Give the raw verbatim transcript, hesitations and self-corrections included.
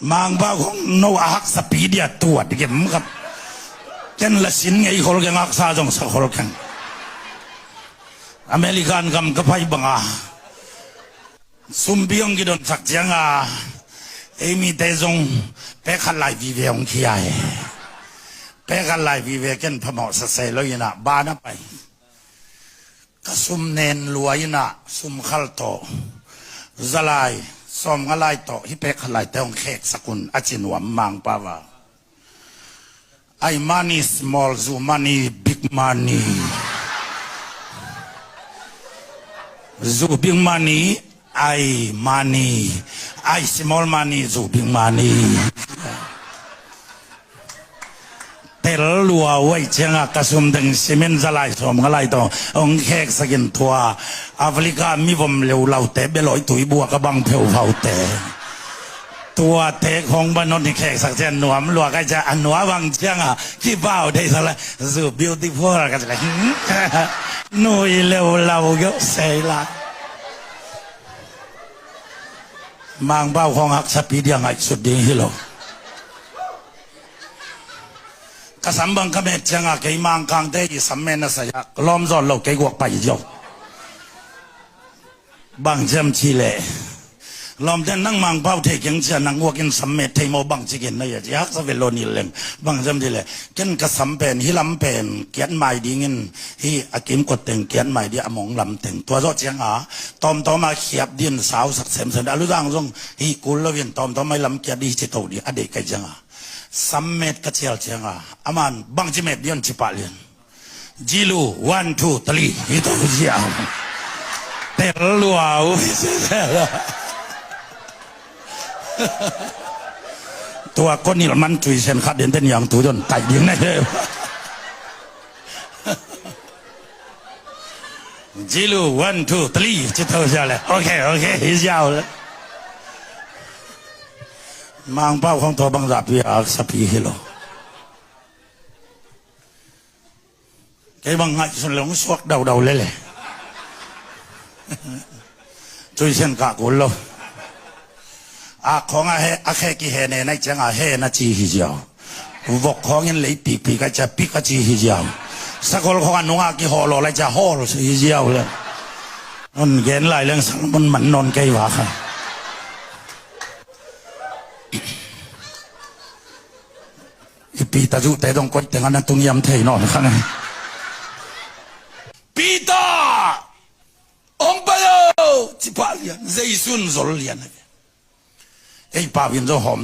Mangpau khong no a haksapi dia tuat gem khat. Ken la sin ngei khol keng, haksa zong sa khol keng. American gam ka pai banga sumpi hong kidonsak cianga ei mite zong pek khat lai vive hong khia hi. Pek khat lai vive ken phamawh sasei lo inah bana pai. Ka sum nen lua inah sum khal tawh, za lai, sawm nga lai tawh hih pek khat laite hong kheksak un a ci nuam Mangpau a. Ai money small, zu money big money. Zu big money, ai money, ai small money, zu big money. Tel lua uai cianga ka sum deng simin za lai sawm nga lai tawh hong kheksakin tua Africa mivom leulaute belawi tuibua ka bang pheuvaute. Tuate khong ba non hi kheksak cian nuam lua kai cia a nua bang cianga kipau theisak la zu beautiful ka ci la. Nui leulau geuh sei la. Mangpau khong haksapi dia ngaihsut ding hi lo. Ka sam bang ka met cianga kei Mangkangte i sam met na saya lawm zawn lo kei guak pai ziau. Bang ciam ci leh lawmte nang Mangpau thei keng cia nang guak in sam met thei maw bang ci gen na ia ci haksa vet lo ni leng. Bang ciam ci leh ken ka sam pen hih lam pen kiat mai dingin hih a kimkot teng kiat mai ding a mong lam teng tua zawh cianga tawmtawma khiap din sausak semsem a luzang zong hih kul loin tawmtawma hih lam kiat ding hi ci to ding a deih kai cianga. Sam met ka cial cianga aman bangci met dion ci pah lian. Jilu, one, two, three hi to ziau. Tel luau. Tua konil man tuisen khat den ten yang tu don tai ding na he. Jilu, one, two, three ci to ziau le. Okay, okay, hi ziau le. Mangpau khong tua bang zapi a sapi hi lo. Kei bang ngaihsun le hong suak daudau lele. Tuisen kah kul lo. A khong a he a khe kihe ne nai cianga he na ci hi ziau. Vok khongin lei pikpik a cia pik a ci hi ziau. Sakol khong a nunga kihawlaw lai cia hawl hi ziau le. Non gen lai leng Salmon man non kei va kha. I Peter zuhte dong koih tengah na tung hiam thei nawn kha ngai. Peter! Hong pai o! Ci pah lian, Jesu'n zol lian a ve. Ei pau in zong hawm